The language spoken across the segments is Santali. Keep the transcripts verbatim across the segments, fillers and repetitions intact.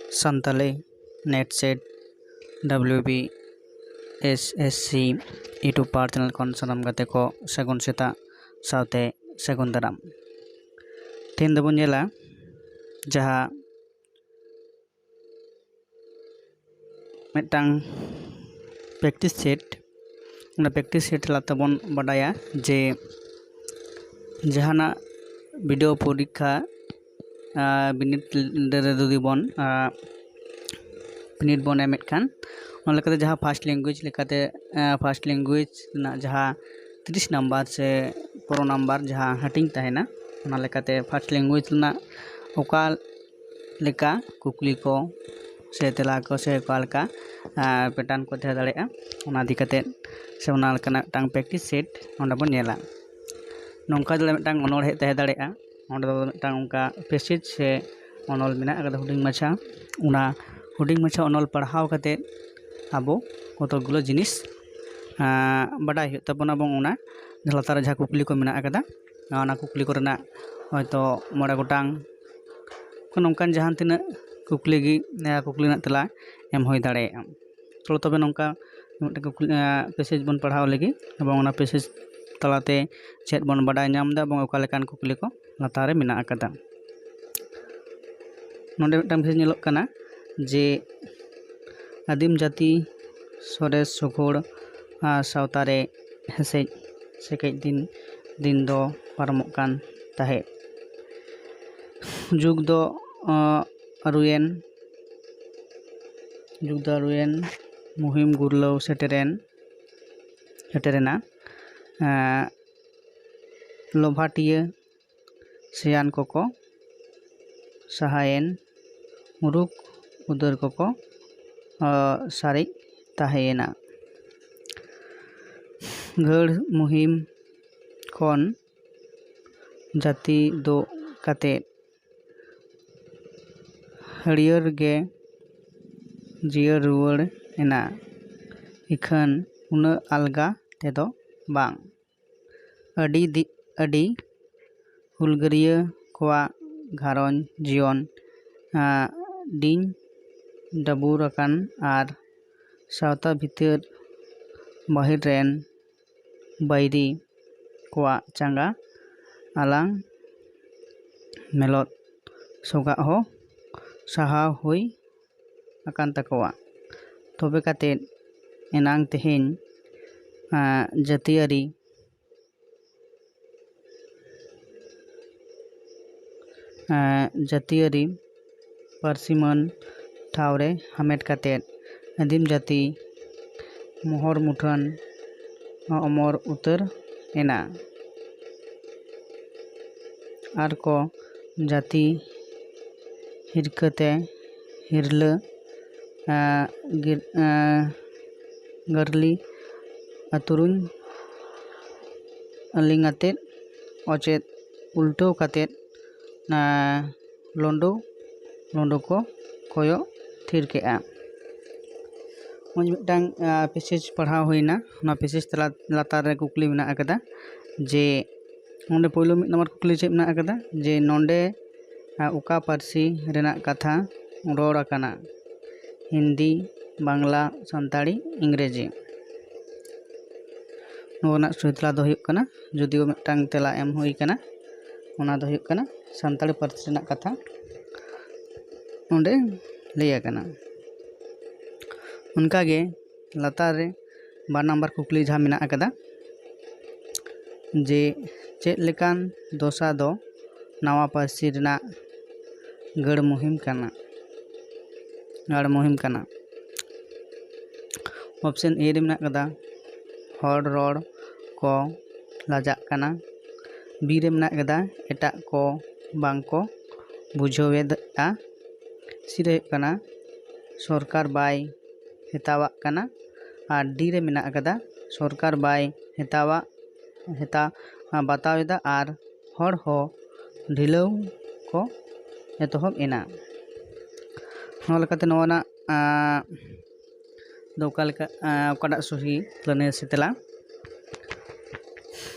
Santali NET SET WBSSC YouTube power channel ᱠᱷᱚᱱ ᱥᱟᱱᱟᱢ ᱜᱟᱛᱮ ᱠᱚ ᱥᱟᱹᱜᱩᱱ ᱥᱮᱛᱟᱜ ᱥᱟᱶᱛᱮ ᱥᱟᱹᱜᱩᱱ ᱫᱟᱨᱟᱢ᱾ ᱛᱮᱦᱮᱧ ᱫᱚᱵᱚᱱ ᱧᱮᱞᱟ ᱡᱟᱦᱟᱸ ᱢᱤᱫᱴᱟᱝ practice set, ᱚᱱᱟ practice set ᱛᱟᱞᱟ ᱛᱮᱵᱚᱱ ᱵᱟᱰᱟᱭᱟ ᱡᱮ ᱡᱟᱦᱟᱱᱟᱜ ᱵᱤᱰᱟᱹᱣ ᱯᱚᱨᱤᱠᱠᱷᱟ, ᱟᱨ ᱵᱤᱱᱤᱰ ᱨᱮ ᱡᱩᱫᱤ ᱵᱚᱱ, ᱟᱨ ᱵᱤᱱᱤᱰ ᱵᱚᱱ ᱮᱢᱮᱫ ᱠᱷᱟᱱ, ᱚᱱᱟ ᱞᱮᱠᱟᱛᱮ ᱡᱟᱦᱟᱸ first language ᱞᱮᱠᱟᱛᱮ, ᱟᱨ first language ᱨᱮᱱᱟᱜ ᱡᱟᱦᱟᱸ ᱛᱤᱨᱤᱥ ᱱᱟᱢᱵᱟᱨ ᱥᱮ ᱯᱚᱱᱨᱚ ᱱᱟᱢᱵᱟᱨ ᱡᱟᱦᱟᱸ ᱦᱟᱹᱴᱤᱧ ᱛᱟᱦᱮᱱᱟ, ᱚᱱᱟ ᱞᱮᱠᱟᱛᱮ first language ᱨᱮᱱᱟᱜ ᱚᱠᱟ ᱞᱮᱠᱟ ᱠᱩᱠᱞᱤ ᱠᱚ ᱥᱮ ᱛᱮᱞᱟ ᱠᱚ ᱥᱮ ᱚᱠᱟ ᱞᱮᱠᱟ, ᱟᱨ, pattern ᱠᱚ ᱛᱟᱦᱮᱸ ᱫᱟᱲᱮᱭᱟᱜᱼᱟ, ᱚᱱᱟ ᱤᱫᱤ ᱠᱟᱛᱮᱫ ᱥᱮ ᱚᱱᱟ ᱞᱮᱠᱟᱱᱟᱜ ᱢᱤᱫᱴᱟᱝ practice set ᱱᱚᱰᱮ ᱵᱚᱱ ᱧᱮᱞᱟ᱾ ᱱᱚᱝᱠᱟ ᱡᱩᱫᱤ ᱢᱤᱫᱴᱟᱝ ᱚᱱᱚᱬᱦᱮ ᱛᱟᱦᱮᱸ ᱫᱟᱲᱮᱭᱟᱜᱼᱟ, ᱚᱸᱰᱮ ᱫᱚ ᱢᱤᱫᱴᱟᱝ ᱚᱱᱠᱟ passage ᱥᱮ ᱚᱱᱚᱞ ᱢᱮᱱᱟᱜ ᱟᱠᱟᱫᱟ ᱦᱩᱰᱤᱧ ᱢᱟᱪᱷᱟ, ᱚᱱᱟ ᱦᱩᱰᱤᱧ ᱢᱟᱪᱷᱟ ᱚᱱᱚᱞ ᱯᱟᱲᱦᱟᱣ ᱠᱟᱛᱮᱫ ᱟᱵᱚ ᱠᱚᱛᱚᱠ ᱜᱩᱞᱳ ᱡᱤᱱᱤᱥ, ᱟᱸ, ᱵᱟᱰᱟᱭ ᱦᱩᱭᱩᱜ ᱛᱟᱵᱚᱱᱟ, ᱮᱵᱚᱝ ᱚᱱᱟ ᱞᱟᱛᱟᱨ ᱨᱮ ᱡᱟᱦᱟᱸ ᱠᱩᱠᱞᱤ ᱠᱚ ᱢᱮᱱᱟᱜ ᱟᱠᱟᱫᱟ, ᱚᱱᱟ ᱠᱩᱠᱞᱤ ᱠᱚᱨᱮᱱᱟᱜ ᱦᱚᱭᱛᱳ ᱢᱚᱬᱮ ᱜᱚᱴᱟᱝ ᱠᱷᱚᱱ ᱱᱚᱝᱠᱟᱱ ᱡᱟᱦᱟᱸ ᱛᱤᱱᱟᱹᱜ ᱠᱩᱠᱞᱤ ᱜᱮ, ᱟᱸ, ᱠᱩᱠᱞᱤ ᱨᱮᱱᱟᱜ ᱛᱮᱞᱟ ᱮᱢ ᱦᱩᱭ ᱫᱟᱲᱮᱭᱟᱜᱼᱟ᱾ ᱪᱚᱞᱚ ᱛᱚᱵᱮ ᱱᱚᱝᱠᱟ ᱢᱤᱫᱴᱮᱱ ᱠᱩᱠᱞᱤ, ᱟᱸ, passage ᱵᱚᱱ ᱯᱟᱲᱦᱟᱣ ᱞᱮᱜᱮ ᱮᱵᱚᱝ ᱚᱱᱟ passage ᱛᱟᱞᱟᱛᱮ ᱪᱮᱫ ᱵᱚᱱ ᱵᱟᱰᱟᱭ ᱧᱟᱢ ᱮᱫᱟ ᱮᱵᱚᱝ ᱚᱠᱟ ᱞᱮᱠᱟᱱ ᱠᱩᱠᱞᱤ ᱠᱚ ᱞᱟᱛᱟᱨ ᱨᱮ ᱢᱮᱱᱟᱜ ᱟᱠᱟᱫᱟ᱾ ᱱᱚᱰᱮ ᱢᱤᱫᱴᱟᱝ passage ᱧᱮᱞᱚᱜ ᱠᱟᱱᱟ ᱡᱮ ᱟᱹᱫᱤᱢ ᱡᱟᱹᱛᱤ ᱥᱚᱨᱮᱥ ᱥᱩᱜᱷᱩᱲ, ᱟᱸ, ᱥᱟᱶᱛᱟ ᱨᱮ ᱦᱮᱸᱥᱮᱡ ᱥᱮᱠᱮᱡ ᱫᱤᱱ, ᱫᱤᱱ ᱫᱚ ᱯᱟᱨᱚᱢᱚᱜ ᱠᱟᱱ ᱛᱟᱦᱮᱸᱫ᱾ ᱡᱩᱜᱽ ᱫᱚ, ᱟᱸ, ᱟᱹᱨᱩᱭᱮᱱ, ᱡᱩᱜᱽ ᱫᱚ ᱟᱹᱨᱩᱭᱮᱱ, ᱢᱩᱦᱤᱢ ᱜᱩᱨᱞᱟᱹᱣ ᱥᱮᱴᱮᱨᱮᱱ, ᱥᱮᱴᱮᱨᱮᱱᱟ᱾ ᱟᱸ, ᱞᱚᱵᱷᱟᱴᱤᱭᱟᱹ ᱥᱮᱭᱟᱱ ᱠᱚᱠᱚ ᱥᱟᱦᱟᱭᱮᱱ, ᱢᱩᱨᱩᱠ ᱩᱫᱟᱹᱨ ᱠᱚᱠᱚ, ᱟᱸ, ᱥᱟᱨᱮᱡ ᱛᱟᱦᱮᱸᱭᱮᱱᱟ᱾ ᱜᱟᱹᱲ ᱢᱩᱦᱤᱢ ᱠᱷᱚᱱ ᱡᱟᱹᱛᱤ ᱫᱚ ᱠᱟᱛᱮ ᱦᱟᱹᱨᱭᱟᱹᱲ ᱜᱮ ᱡᱤᱭᱟᱹᱲ ᱨᱩᱣᱟᱹᱲ ᱮᱱᱟ, ᱤᱠᱷᱟᱹᱱ ᱩᱱᱟᱹᱜ ᱟᱞᱜᱟ ᱛᱮᱫᱚ ᱵᱟᱝ᱾ ᱟᱹᱰᱤ ᱫᱤ-, ᱟᱹᱰᱤ ᱦᱩᱞᱜᱟᱹᱨᱤᱭᱟᱹ ᱠᱚᱣᱟᱜ ᱜᱷᱟᱨᱚᱸᱡᱽ ᱡᱤᱭᱚᱱ, ᱟᱸ, ᱰᱤᱧ ᱰᱟᱹᱵᱩᱨ ᱟᱠᱟᱱ ᱟᱨ ᱥᱟᱶᱛᱟ ᱵᱷᱤᱛᱟᱹᱨ ᱵᱟᱹᱦᱤᱨ ᱨᱮᱱ ᱵᱟᱹᱭᱨᱤ ᱠᱚᱣᱟᱜ ᱪᱟᱸᱜᱟ ᱟᱞᱟᱝ ᱢᱮᱞᱚᱫ ᱥᱚᱜᱟᱜ ᱦᱚᱸ ᱥᱟᱦᱟᱣ ᱦᱩᱭ ᱟᱠᱟᱱ ᱛᱟᱠᱚᱣᱟ᱾ ᱛᱚᱵᱮ ᱠᱟᱛᱮᱫ ᱮᱱᱟᱝ ᱛᱮᱦᱮᱧ, ᱟᱸ, ᱡᱟᱹᱛᱤᱭᱟᱹᱨᱤ, ᱟᱸ, ᱡᱟᱹᱛᱤᱭᱟᱹᱨᱤ ᱯᱟᱹᱨᱥᱤ ᱢᱟᱹᱱ ᱴᱷᱟᱶ ᱨᱮ ᱦᱟᱢᱮᱴ ᱠᱟᱛᱮᱫ ᱟᱹᱫᱤᱢ ᱡᱟᱹᱛᱤ ᱢᱚᱦᱚᱨ ᱢᱩᱴᱷᱟᱹᱱ ᱚᱢᱚᱨ ᱩᱛᱟᱹᱨ ᱮᱱᱟ᱾ ᱟᱨ ᱠᱚ ᱡᱟᱹᱛᱤ ᱦᱤᱨᱠᱟᱹᱛᱮ ᱦᱤᱨᱞᱟᱹ, ᱟᱸ, ᱜᱤᱨ-, ᱟᱸ, ᱜᱟᱹᱨᱞᱤ ᱟᱹᱛᱩᱨᱩᱧ ᱟᱹᱞᱤᱝ ᱟᱛᱮᱫ ᱚᱪᱮᱫ ᱩᱞᱴᱟᱹᱣ ᱠᱟᱛᱮᱫ, ᱟᱸ, ᱞᱳᱸᱰᱳ ᱞᱳᱸᱰᱳ ᱠᱚ ᱠᱚᱭᱚᱜ ᱛᱷᱤᱨ ᱠᱮᱜᱼᱟ᱾ ᱢᱚᱡᱽ ᱢᱤᱫᱴᱟᱝ, ᱟᱸ, ᱯᱮᱥᱮᱡᱽ ᱯᱟᱲᱦᱟᱣ ᱦᱩᱭᱱᱟ᱾ ᱚᱱᱟ ᱯᱮᱥᱮᱡᱽ ᱛᱟᱞᱟ ᱞᱟᱛᱟᱨ ᱨᱮ ᱠᱩᱠᱞᱤ ᱢᱮᱱᱟᱜ ᱟᱠᱟᱫᱟ ᱡᱮ ᱚᱸᱰᱮ ᱯᱳᱭᱞᱳ ᱢᱤᱫ ᱱᱟᱢᱵᱟᱨ ᱠᱩᱠᱞᱤ ᱪᱮᱫ ᱢᱮᱱᱟᱜ ᱟᱠᱟᱫᱟ ᱡᱮ ᱱᱚᱸᱰᱮ, ᱟᱸ, ᱚᱠᱟ ᱯᱟᱹᱨᱥᱤ ᱨᱮᱱᱟᱜ ᱠᱟᱛᱷᱟ ᱨᱚᱲ ᱟᱠᱟᱱᱟ? ᱦᱤᱱᱫᱤ, ᱵᱟᱝᱞᱟ, ᱥᱟᱱᱛᱟᱲᱤ, ᱤᱝᱨᱮᱡᱤ᱾ ᱱᱚᱣᱟ ᱨᱮᱱᱟᱜ ᱥᱚᱦᱤ ᱛᱮᱞᱟ ᱫᱚ ᱦᱩᱭᱩᱜ ᱠᱟᱱᱟ, ᱡᱩᱫᱤᱭᱳ ᱢᱤᱫᱴᱟᱝ ᱛᱮᱞᱟ ᱮᱢ ᱦᱩᱭ ᱠᱟᱱᱟ, ᱚᱱᱟ ᱫᱚ ᱦᱩᱭᱩᱜ ᱠᱟᱱᱟ ᱥᱟᱱᱛᱟᱲᱤ ᱯᱟᱹᱨᱥᱤ ᱨᱮᱱᱟᱜ ᱠᱟᱛᱷᱟ ᱱᱚᱸᱰᱮ ᱞᱟᱹᱭ ᱟᱠᱟᱱᱟ᱾ ᱚᱱᱠᱟᱜᱮ ᱞᱟᱛᱟᱨ ᱨᱮ ᱵᱟᱨ ᱱᱟᱢᱵᱟᱨ ᱠᱩᱠᱞᱤ ᱡᱟᱦᱟᱸ ᱢᱮᱱᱟᱜ ᱟᱠᱟᱫᱟ ᱡᱮ ᱪᱮᱫ ᱞᱮᱠᱟᱱ ᱫᱚᱥᱟ ᱫᱚ ᱱᱟᱣᱟ ᱯᱟᱹᱨᱥᱤ ᱨᱮᱱᱟᱜ ᱜᱟᱹᱲ ᱢᱩᱦᱤᱢ ᱠᱟᱱᱟ, ᱜᱟᱲ ᱢᱩᱦᱤᱢ ᱠᱟᱱᱟ? ᱚᱯᱥᱮᱱ ᱮ ᱨᱮ ᱢᱮᱱᱟᱜ ᱠᱟᱫᱟ, ᱦᱚᱲ ᱨᱚᱲ ᱠᱚ ᱞᱟᱡᱟᱜ ᱠᱟᱱᱟ᱾ ᱵᱤ ᱨᱮ ᱢᱮᱱᱟᱜ ᱠᱟᱫᱟ, ᱮᱴᱟᱜ ᱠᱚ ᱵᱟᱝ ᱠᱚ ᱵᱩᱡᱷᱟᱹᱣᱮᱫᱼᱟ᱾ ᱥᱤ ᱨᱮ ᱦᱩᱭᱩᱜ ᱠᱟᱱᱟ, ᱥᱚᱨᱠᱟᱨ ᱵᱟᱭ ᱦᱮᱛᱟᱣᱟᱜ ᱠᱟᱱᱟ᱾ ᱟᱨ ᱰᱤ ᱨᱮ ᱢᱮᱱᱟᱜ ᱠᱟᱫᱟ, ᱥᱚᱨᱠᱟᱨ ᱵᱟᱭ ᱦᱮᱛᱟᱣᱟᱜ, ᱦᱮᱛᱟ-, ᱵᱟᱛᱟᱣ ᱮᱫᱟ ᱟᱨ ᱦᱚᱲ ᱦᱚᱸ ᱰᱷᱤᱞᱟᱹᱣ ᱠᱚ ᱮᱛᱚᱦᱚᱵ ᱮᱱᱟ᱾ ᱱᱚᱣᱟ ᱞᱮᱠᱟᱛᱮ ᱱᱚᱣᱟ ᱨᱮᱱᱟᱜ, ᱟᱸ, ᱫᱚ ᱚᱠᱟ ᱞᱮᱠᱟ, ᱟᱸ, ᱚᱠᱟᱴᱟᱜ ᱥᱚᱦᱤ ᱞᱟᱹᱱᱟᱹᱭ ᱥᱮ ᱛᱮᱞᱟ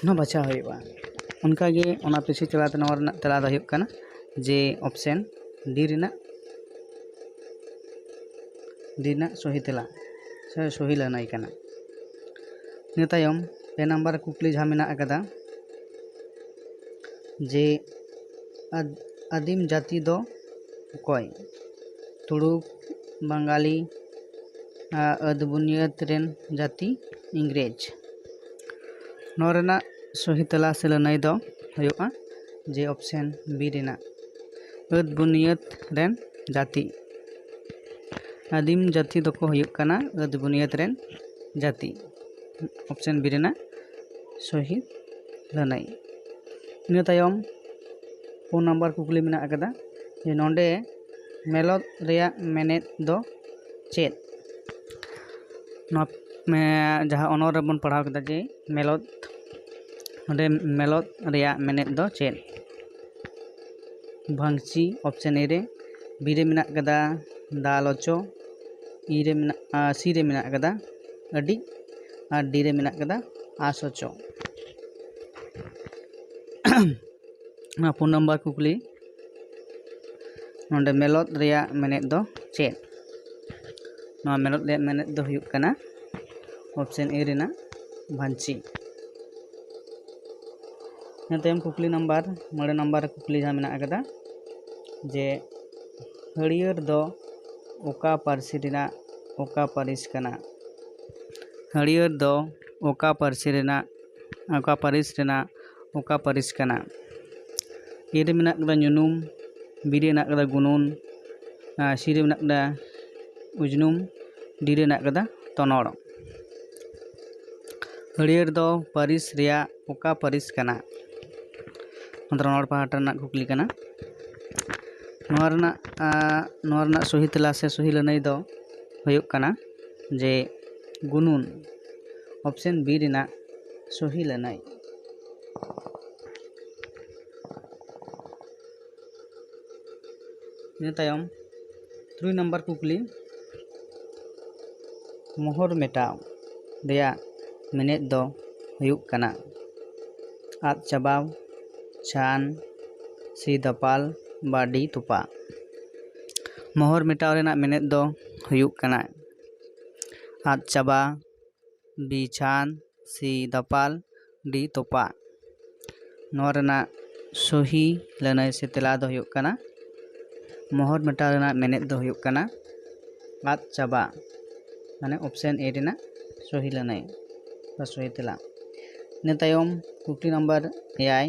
ᱱᱚᱣᱟ ᱵᱟᱪᱷᱟᱣ ᱦᱩᱭᱩᱜᱼᱟ᱾ ᱚᱱᱠᱟᱜᱮ ᱚᱱᱟ ᱯᱤᱪᱷᱤ ᱛᱮᱞᱟ ᱛᱮ ᱱᱚᱣᱟ ᱨᱮᱱᱟᱜ ᱛᱮᱞᱟ ᱫᱚ ᱦᱩᱭᱩᱜ ᱠᱟᱱᱟ ᱡᱮ ᱚᱯᱥᱮᱱ ᱰᱤ ᱨᱮᱱᱟᱜ ᱨᱮᱱᱟᱜ ᱥᱚᱦᱤ ᱛᱮᱞᱟ ᱥᱮ ᱥᱚᱦᱤ ᱞᱟᱹᱱᱟᱹᱭ ᱠᱟᱱᱟ᱾ ᱤᱱᱟᱹ ᱛᱟᱭᱚᱢ ᱯᱮ ᱱᱟᱢᱵᱟᱨ ᱠᱩᱠᱞᱤ ᱡᱟᱦᱟᱸ ᱢᱮᱱᱟᱜ ᱟᱠᱟᱫᱟ ᱡᱮ ᱟᱫ- ᱟᱹᱫᱤᱢ ᱡᱟᱹᱛᱤ ᱫᱚ ᱚᱠᱚᱭ? ᱛᱩᱲᱩᱠ, ᱵᱟᱝᱜᱟᱞᱤ, ᱟᱨ ᱟᱹᱫᱽ ᱵᱩᱱᱤᱭᱟᱹᱫᱽ ᱨᱮᱱ ᱡᱟᱹᱛᱤ ᱤᱝᱨᱮᱡᱽ᱾ ᱱᱚᱣᱟ ᱨᱮᱱᱟᱜ ᱥᱚᱦᱤ ᱛᱮᱞᱟ ᱥᱮ ᱞᱟᱹᱱᱟᱹᱭ ᱫᱚ ᱦᱩᱭᱩᱜᱼᱟ ᱡᱮ ᱚᱯᱥᱮᱱ ᱵᱤ ᱨᱮᱱᱟᱜ ᱟᱹᱫᱽ ᱵᱩᱱᱤᱭᱟᱹᱫᱽ ᱨᱮᱱ ᱡᱟᱹᱛᱤ᱾ ᱟᱹᱫᱤᱢ ᱡᱟᱹᱛᱤ ᱫᱚᱠᱚ ᱦᱩᱭᱩᱜ ᱠᱟᱱᱟ ᱟᱹᱫᱽ ᱵᱩᱱᱤᱭᱟᱹᱫᱽ ᱨᱮᱱ ᱡᱟᱹᱛᱤ᱾ ᱚᱯᱥᱮᱱ ᱵᱤ ᱨᱮᱱᱟᱜ ᱥᱚᱦᱤ ᱞᱟᱹᱱᱟᱹᱭ᱾ ᱤᱱᱟᱹ ᱛᱟᱭᱚᱢ ᱯᱩᱱ ᱱᱟᱢᱵᱟᱨ ᱠᱩᱠᱞᱤ ᱢᱮᱱᱟᱜ ᱟᱠᱟᱫᱟ ᱡᱮ ᱱᱚᱰᱮ ᱢᱮᱞᱚᱛ ᱨᱮᱭᱟᱜ ᱢᱮᱱᱮᱫ ᱫᱚ ᱪᱮᱫ? ᱱᱚᱣᱟ ᱢᱮ- ᱡᱟᱦᱟᱸ ᱚᱱᱚᱞ ᱨᱮᱵᱚᱱ ᱯᱟᱲᱦᱟᱣ ᱠᱮᱫᱟ ᱡᱮ ᱢᱮᱞᱚᱛ, ᱱᱚᱰᱮ ᱢᱮᱞᱚᱛ ᱨᱮᱭᱟᱜ ᱢᱮᱱᱮᱫ ᱫᱚ ᱪᱮᱫ? ᱵᱷᱟᱝᱪᱤ ᱚᱯᱥᱮᱱ ᱮ ᱨᱮ, ᱵᱤ ᱨᱮ ᱢᱮᱱᱟᱜ ᱠᱟᱫᱟ ᱫᱟᱞ ᱚᱪᱚ, ᱤ ᱨᱮ ᱢᱮᱱᱟᱜ ᱟᱨ ᱥᱤ ᱨᱮ ᱢᱮᱱᱟᱜ ᱠᱟᱫᱟ ᱟᱹᱰᱤ, ᱟᱨ ᱰᱤ ᱨᱮ ᱢᱮᱱᱟᱜ ᱠᱟᱫᱟ ᱟᱸᱥ ᱚᱪᱚ᱾ ᱚᱱᱟ ᱯᱩᱱ ᱱᱟᱢᱵᱟᱨ ᱠᱩᱠᱞᱤ, ᱱᱚᱰᱮ ᱢᱮᱞᱚᱛ ᱨᱮᱭᱟᱜ ᱢᱮᱱᱮᱫ ᱫᱚ ᱪᱮᱫ? ᱱᱚᱣᱟ ᱢᱮᱞᱚᱛ ᱨᱮᱭᱟᱜ ᱢᱮᱱᱮᱫ ᱫᱚ ᱦᱩᱭᱩᱜ ᱠᱟᱱᱟ ᱚᱯᱥᱮᱱ ᱮ ᱨᱮᱱᱟᱜ ᱵᱷᱟᱧᱪᱤ᱾ ᱤᱱᱟᱹ ᱛᱟᱭᱚᱢ ᱠᱩᱠᱞᱤ ᱱᱟᱢᱵᱟᱨ ᱢᱚᱬᱮ ᱱᱟᱢᱵᱟᱨ ᱨᱮ ᱠᱩᱠᱞᱤ ᱡᱟᱦᱟᱸ ᱢᱮᱱᱟᱜ ᱟᱠᱟᱫᱟ ᱡᱮ ᱦᱟᱹᱨᱭᱟᱹᱲ ᱫᱚ ᱚᱠᱟ ᱯᱟᱹᱨᱥᱤ ᱨᱮᱱᱟᱜ ᱚᱠᱟ ᱯᱟᱹᱨᱤᱥ ᱠᱟᱱᱟ? ᱦᱟᱹᱨᱭᱟᱹᱲ ᱫᱚ ᱚᱠᱟ ᱯᱟᱹᱨᱥᱤ ᱨᱮᱱᱟᱜ ᱚᱠᱟ ᱯᱟᱹᱨᱤᱥ ᱨᱮᱱᱟᱜ ᱚᱠᱟ ᱯᱟᱹᱨᱤᱥ ᱠᱟᱱᱟ? ᱮ ᱨᱮ ᱢᱮᱱᱟᱜ ᱠᱟᱫᱟ ᱧᱩᱱᱩᱢ, ᱵᱤ ᱨᱮ ᱢᱮᱱᱟᱜ ᱠᱟᱫᱟ ᱜᱩᱱᱩᱱ, ᱟᱨ ᱥᱤ ᱨᱮ ᱢᱮᱱᱟᱜ ᱠᱟᱫᱟ ᱩᱡᱽᱱᱩᱢ, ᱰᱤ ᱨᱮ ᱢᱮᱱᱟᱜ ᱠᱟᱫᱟ ᱛᱚᱱᱚᱲ᱾ ᱦᱟᱹᱨᱭᱟᱹᱲ ᱫᱚ ᱯᱟᱹᱨᱤᱥ ᱨᱮᱭᱟᱜ ᱚᱠᱟ ᱯᱟᱹᱨᱤᱥ ᱠᱟᱱᱟ? ᱱᱚᱣᱟ ᱫᱚ ᱨᱚᱱᱚᱲ ᱯᱟᱦᱴᱟ ᱨᱮᱱᱟᱜ ᱠᱩᱠᱞᱤ ᱠᱟᱱᱟ᱾ ᱱᱚᱣᱟ ᱨᱮᱱᱟᱜ, ᱟᱸ, ᱱᱚᱣᱟ ᱨᱮᱱᱟᱜ ᱥᱚᱦᱤ ᱛᱮᱞᱟ ᱥᱮ ᱥᱚᱦᱤ ᱞᱟᱹᱱᱟᱹᱭ ᱫᱚ ᱦᱩᱭᱩᱜ ᱠᱟᱱᱟ ᱡᱮ ᱜᱩᱱᱩᱱ, ᱚᱯᱥᱮᱱ ᱵᱤ ᱨᱮᱱᱟᱜ ᱥᱚᱦᱤ ᱞᱟᱹᱱᱟᱹᱭ᱾ ᱤᱱᱟᱹ ᱛᱟᱭᱚᱢ ᱛᱩᱨᱩᱭ ᱱᱟᱢᱵᱟᱨ ᱠᱩᱠᱞᱤ, ᱢᱚᱦᱚᱨ ᱢᱮᱴᱟᱣ ᱨᱮᱭᱟᱜ ᱢᱮᱱᱮᱫ ᱫᱚ ᱦᱩᱭᱩᱜ ᱠᱟᱱᱟ ᱟᱫ ᱪᱟᱵᱟᱣ, ᱪᱷᱟᱱ, ᱥᱤ ᱫᱟᱯᱟᱞ, ᱵᱟᱹᱰᱤ ᱛᱚᱯᱟ᱾ ᱢᱚᱦᱚᱨ ᱢᱮᱴᱟᱣ ᱨᱮᱱᱟᱜ ᱢᱮᱱᱮᱫ ᱫᱚ ᱦᱩᱭᱩᱜ ᱠᱟᱱᱟ ᱟᱫ ᱪᱟᱵᱟ, ᱵᱤ ᱪᱷᱟᱱ, ᱥᱤ ᱫᱟᱯᱟᱞ, ᱰᱤ ᱛᱚᱯᱟᱜ᱾ ᱱᱚᱣᱟ ᱨᱮᱱᱟᱜ ᱥᱚᱦᱤ ᱞᱟᱹᱱᱟᱹᱭ ᱥᱮ ᱛᱮᱞᱟ ᱫᱚ ᱦᱩᱭᱩᱜ ᱠᱟᱱᱟ, ᱢᱚᱦᱚᱨ ᱢᱮᱴᱟᱣ ᱨᱮᱱᱟᱜ ᱢᱮᱱᱮᱫ ᱫᱚ ᱦᱩᱭᱩᱜ ᱠᱟᱱᱟ ᱟᱫ ᱪᱟᱵᱟ, ᱢᱟᱱᱮ option A ᱨᱮᱱᱟᱜ ᱥᱚᱦᱤ ᱞᱟᱹᱱᱟᱹᱭ ᱵᱟ ᱥᱚᱦᱤ ᱛᱮᱞᱟ᱾ ᱤᱱᱟᱹ ᱛᱟᱭᱚᱢ ᱠᱩᱠᱞᱤ ᱱᱟᱢᱵᱟᱨ ᱮᱭᱟᱭ,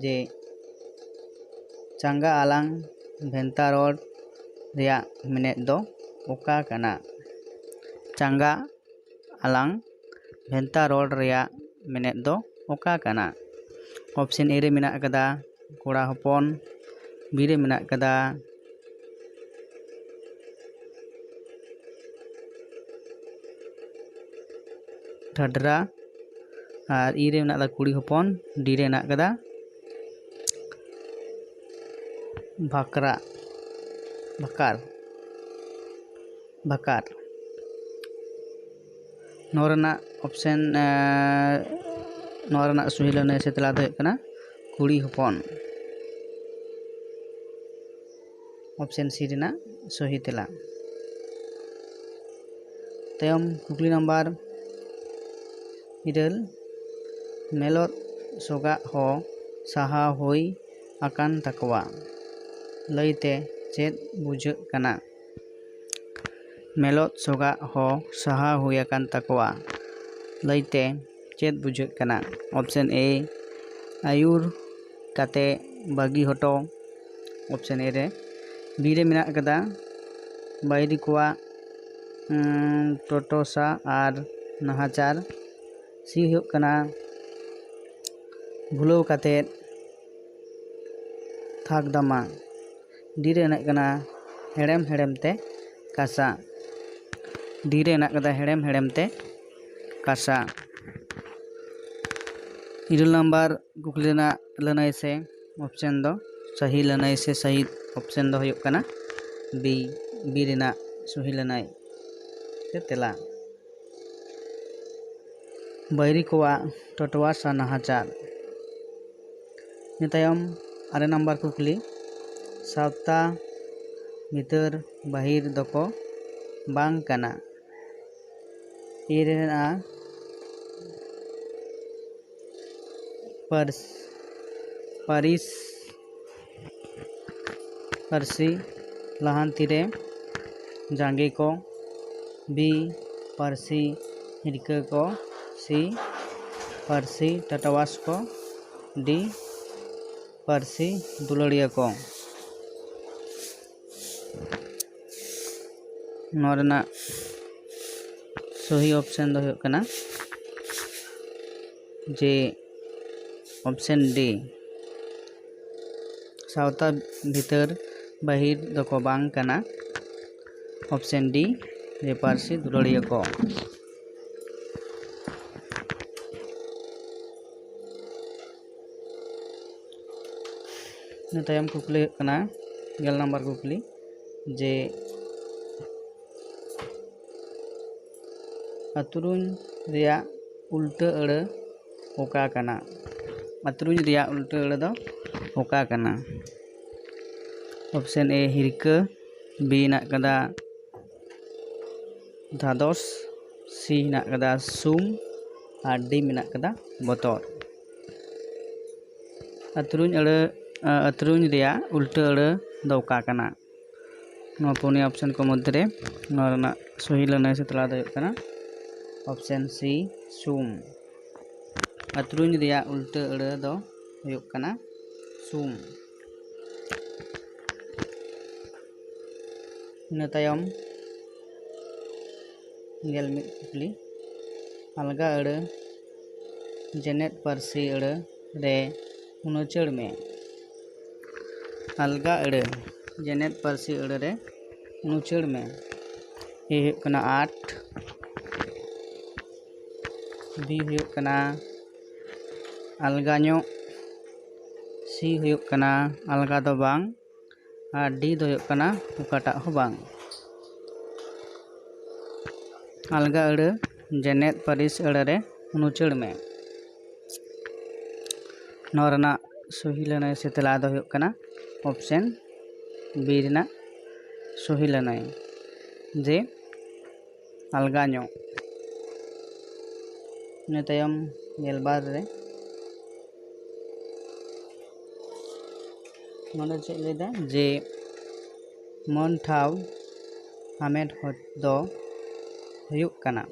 ᱡᱮ ᱪᱟᱸᱜᱟ ᱟᱞᱟᱝ ᱵᱷᱮᱱᱛᱟ ᱨᱚᱲ ᱨᱮᱭᱟᱜ ᱢᱮᱱᱮᱫ ᱫᱚ ᱚᱠᱟ ᱠᱟᱱᱟ? ᱪᱟᱸᱜᱟ ᱟᱞᱟᱝ ᱵᱷᱮᱱᱛᱟ ᱨᱚᱲ ᱨᱮᱭᱟᱜ ᱢᱮᱱᱮᱫ ᱫᱚ ᱚᱠᱟ ᱠᱟᱱᱟ? Option A ᱨᱮ ᱢᱮᱱᱟᱜ ᱟᱠᱟᱫᱟ ᱠᱚᱲᱟ ᱦᱚᱯᱚᱱ, B ᱨᱮ ᱢᱮᱱᱟᱜ ᱟᱠᱟᱫᱟ ᱴᱷᱟᱰᱨᱟ, ᱟᱨ E ᱨᱮ ᱢᱮᱱᱟᱜ ᱟᱠᱟᱫᱟ ᱠᱩᱲᱤ ᱦᱚᱯᱚᱱ, D ᱨᱮ ᱢᱮᱱᱟᱜ ᱟᱠᱟᱫᱟ ᱵᱷᱟᱠᱨᱟ, ᱵᱷᱟᱠᱟᱨ, ᱵᱷᱟᱠᱟᱨ᱾ ᱱᱚᱣᱟ ᱨᱮᱱᱟᱜ option, ᱮᱸ, ᱱᱚᱣᱟ ᱨᱮᱱᱟᱜ ᱥᱚᱦᱤ ᱞᱟᱹᱱᱟᱹᱭ ᱥᱮ ᱛᱮᱞᱟ ᱫᱚ ᱦᱩᱭᱩᱜ ᱠᱟᱱᱟ ᱠᱩᱲᱤ ᱦᱚᱯᱚᱱ᱾ Option C ᱨᱮᱱᱟᱜ ᱥᱚᱦᱤ ᱛᱮᱞᱟ᱾ ᱛᱟᱭᱚᱢ ᱠᱩᱠᱞᱤ ᱱᱟᱢᱵᱟᱨ ᱤᱨᱟᱹᱞ, ᱢᱮᱞᱚᱛ ᱥᱚᱜᱟᱜ ᱦᱚᱸ ᱥᱟᱦᱟ ᱦᱩᱭ ᱟᱠᱟᱱ ᱛᱟᱠᱚᱣᱟ ᱞᱟᱹᱭᱛᱮ ᱪᱮᱫ ᱵᱩᱡᱷᱟᱹᱜ ᱠᱟᱱᱟ? ᱢᱮᱞᱚᱛ ᱥᱚᱜᱟᱜ ᱦᱚᱸ ᱥᱟᱦᱟ ᱦᱩᱭ ᱟᱠᱟᱱ ᱛᱟᱠᱚᱣᱟ ᱞᱟᱹᱭᱛᱮ ᱪᱮᱫ ᱵᱩᱡᱷᱟᱹᱜ ᱠᱟᱱᱟ? Option A, ᱟᱹᱭᱩᱨ ᱠᱟᱛᱮ ᱵᱟᱹᱜᱤ ᱦᱚᱴᱚ᱾ Option A ᱨᱮ, B ᱨᱮ ᱢᱮᱱᱟᱜ ᱟᱠᱟᱫᱟ ᱵᱟᱹᱭᱨᱤ ᱠᱚᱣᱟᱜ, ᱩᱸ, ᱴᱚᱴᱚᱥᱟ ᱟᱨ ᱱᱟᱦᱟᱪᱟᱨ᱾ C ᱦᱩᱭᱩᱜ ᱠᱟᱱᱟ ᱵᱷᱩᱞᱟᱹᱣ ᱠᱟᱛᱮ ᱛᱷᱟᱠ ᱫᱟᱢᱟ᱾ D ᱨᱮ ᱦᱮᱱᱟᱜ ᱠᱟᱱᱟ ᱦᱮᱲᱮᱢ ᱦᱮᱲᱮᱢ ᱛᱮ ᱠᱟᱥᱟ᱾ D ᱨᱮ ᱦᱮᱱᱟᱜ ᱠᱟᱫᱟ ᱦᱮᱲᱮᱢ ᱦᱮᱲᱮᱢ ᱛᱮ ᱠᱟᱥᱟ᱾ ᱤᱨᱟᱹᱞ ᱱᱟᱢᱵᱟᱨ ᱠᱩᱠᱞᱤ ᱨᱮᱱᱟᱜ ᱞᱟᱹᱱᱟᱹᱭ ᱥᱮ option ᱫᱚ, ᱥᱟᱹᱦᱤ ᱞᱟᱹᱱᱟᱹᱭ ᱥᱮ ᱥᱟᱹᱦᱤ option ᱫᱚ ᱦᱩᱭᱩᱜ ᱠᱟᱱᱟ B, B ᱨᱮᱱᱟᱜ ᱥᱚᱦᱤ ᱞᱟᱹᱱᱟᱹᱭ ᱥᱮ ᱛᱮᱞᱟ᱾ ᱵᱟᱹᱭᱨᱤ ᱠᱚᱣᱟᱜ ᱴᱚᱴᱣᱟᱨ ᱥᱟ ᱱᱟᱦᱟᱪᱟᱨ᱾ ᱤᱱᱟᱹ ᱛᱟᱭᱚᱢ ᱟᱨᱮ ᱱᱟᱢᱵᱟᱨ ᱠᱩᱠᱞᱤ, ᱥᱟᱶᱛᱟ ᱵᱷᱤᱛᱟᱹᱨ ᱵᱟᱹᱦᱤᱨ ᱫᱚᱠᱚ ᱵᱟᱝ ᱠᱟᱱᱟ᱾ ᱤ ᱨᱮ ᱢᱮᱱᱟᱜᱼᱟ ᱯᱟᱹᱨᱥ-, ᱯᱟᱹᱨᱤᱥ, ᱯᱟᱹᱨᱥᱤ ᱞᱟᱦᱟᱱᱛᱤ ᱨᱮ ᱡᱟᱸᱜᱮ ᱠᱚ᱾ ᱵᱤ, ᱯᱟᱹᱨᱥᱤ ᱦᱤᱨᱠᱟᱹ ᱠᱚ᱾ ᱥᱤ, ᱯᱟᱹᱨᱥᱤ ᱴᱟᱴᱣᱟᱥ ᱠᱚ᱾ ᱰᱤ, ᱯᱟᱹᱨᱥᱤ ᱫᱩᱞᱟᱹᱲᱤᱭᱟᱹ ᱠᱚ᱾ ᱱᱚᱣᱟ ᱨᱮᱱᱟᱜ ᱥᱚᱦᱤ ᱚᱯᱥᱮᱱ ᱫᱚ ᱦᱩᱭᱩᱜ ᱠᱟᱱᱟ ᱡᱮ ᱚᱯᱥᱮᱱ ᱰᱤ, ᱥᱟᱶᱛᱟ ᱵᱷᱤᱛᱟᱹᱨ ᱵᱟᱹᱦᱤᱨ ᱫᱚᱠᱚ ᱵᱟᱝ ᱠᱟᱱᱟ᱾ ᱚᱯᱥᱮᱱ ᱰᱤ, ᱡᱮ ᱯᱟᱹᱨᱥᱤ ᱫᱩᱞᱟᱹᱲᱤᱭᱟᱹ ᱠᱚ᱾ ᱤᱱᱟᱹ ᱛᱟᱭᱚᱢ ᱠᱩᱠᱞᱤ ᱦᱩᱭᱩᱜ ᱠᱟᱱᱟ, ᱜᱮᱞ ᱱᱟᱢᱵᱟᱨ ᱠᱩᱠᱞᱤ, ᱡᱮ ᱟᱹᱛᱨᱩᱧ ᱨᱮᱭᱟᱜ ᱩᱞᱴᱟᱹ ᱟᱹᱲᱟᱹ ᱚᱠᱟ ᱠᱟᱱᱟ? ᱟᱹᱛᱨᱩᱧ ᱨᱮᱭᱟᱜ ᱩᱞᱴᱟᱹ ᱟᱹᱲᱟᱹ ᱫᱚ ᱚᱠᱟ ᱠᱟᱱᱟ? ᱚᱯᱥᱮᱱ ᱮ ᱦᱤᱨᱠᱟᱹ, ᱵᱤ ᱦᱮᱱᱟᱜ ᱠᱟᱫᱟ ᱫᱷᱟᱫᱚᱥ, ᱥᱤ ᱦᱮᱱᱟᱜ ᱠᱟᱫᱟ ᱥᱩᱢ, ᱟᱨ ᱰᱤ ᱢᱮᱱᱟᱜ ᱠᱟᱫᱟ ᱵᱚᱛᱚᱨ᱾ ᱟᱹᱛᱨᱩᱧ ᱟᱹᱲᱟᱹ, ᱟᱹᱛᱨᱩᱧ ᱨᱮᱭᱟᱜ ᱩᱞᱴᱟᱹ ᱟᱹᱲᱟᱹ ᱫᱚ ᱚᱠᱟ ᱠᱟᱱᱟ? ᱱᱚᱣᱟ ᱯᱩᱱᱭᱟᱹ ᱚᱯᱥᱮᱱ ᱠᱚ ᱢᱚᱫᱽᱫᱷᱮ ᱨᱮ ᱱᱚᱣᱟ ᱨᱮᱱᱟᱜ ᱥᱚᱦᱤ ᱞᱟᱹᱱᱟᱹᱭ ᱥᱮ ᱛᱮᱞᱟ ᱫᱚ ᱦᱩᱭᱩᱜ ᱠᱟᱱᱟ ᱚᱯᱥᱮᱱ ᱥᱤ, ᱥᱩᱢ᱾ ᱟᱹᱛᱨᱩᱧ ᱨᱮᱭᱟᱜ ᱩᱞᱴᱟᱹ ᱟᱹᱲᱟᱹ ᱫᱚ ᱦᱩᱭᱩᱜ ᱠᱟᱱᱟ ᱥᱩᱢ᱾ ᱤᱱᱟᱹ ᱛᱟᱭᱚᱢ ᱜᱮᱞ ᱢᱤᱫ ᱠᱩᱠᱞᱤ, ᱟᱞᱜᱟ ᱟᱹᱲᱟᱹ ᱡᱮᱱᱮᱫ ᱯᱟᱹᱨᱥᱤ ᱟᱹᱲᱟᱹ ᱨᱮ ᱩᱱᱩᱪᱟᱹᱲ ᱢᱮ᱾ ᱟᱞᱜᱟ ᱟᱹᱲᱟᱹ ᱡᱮᱱᱮᱫ ᱯᱟᱹᱨᱥᱤ ᱟᱹᱲᱟᱹ ᱨᱮ ᱩᱱᱩᱪᱟᱹᱲ ᱢᱮ᱾ ᱮ ᱦᱩᱭᱩᱜ ᱠᱟᱱᱟ ᱟᱴ, ᱵᱤ ᱦᱩᱭᱩᱜ ᱠᱟᱱᱟ ᱟᱞᱜᱟ ᱧᱚᱜ, ᱥᱤ ᱦᱩᱭᱩᱜ ᱠᱟᱱᱟ ᱟᱞᱜᱟ ᱫᱚ ᱵᱟᱝ, ᱟᱨ ᱰᱤ ᱫᱚ ᱦᱩᱭᱩᱜ ᱠᱟᱱᱟ ᱚᱠᱟᱴᱟᱜ ᱦᱚᱸ ᱵᱟᱝ᱾ ᱟᱞᱜᱟ ᱟᱹᱲᱟᱹ ᱡᱮᱱᱮᱫ ᱯᱟᱹᱨᱤᱥ ᱟᱹᱲᱟᱹ ᱨᱮ ᱩᱱᱩᱪᱟᱹᱲ ᱢᱮ᱾ ᱱᱚᱣᱟ ᱨᱮᱱᱟᱜ ᱥᱚᱦᱤ ᱞᱟᱹᱱᱟᱹᱭ ᱥᱮ ᱛᱮᱞᱟ ᱫᱚ ᱦᱩᱭᱩᱜ ᱠᱟᱱᱟ ᱚᱯᱥᱮᱱ ᱵᱤ ᱨᱮᱱᱟᱜ ᱥᱚᱦᱤ ᱞᱟᱹᱱᱟᱹᱭ, ᱡᱮ ᱟᱞᱜᱟ ᱧᱚᱜ᱾ ᱤᱱᱟᱹ ᱛᱟᱭᱚᱢ ᱜᱮᱞᱵᱟᱨ ᱨᱮ ᱱᱚᱰᱮ ᱪᱮᱫ ᱞᱟᱹᱭᱫᱟ ᱡᱮ ᱢᱟᱹᱱ ᱴᱷᱟᱶ ᱦᱟᱢᱮᱴ ᱦᱚ-, ᱫᱚ ᱦᱩᱭᱩᱜ ᱠᱟᱱᱟ,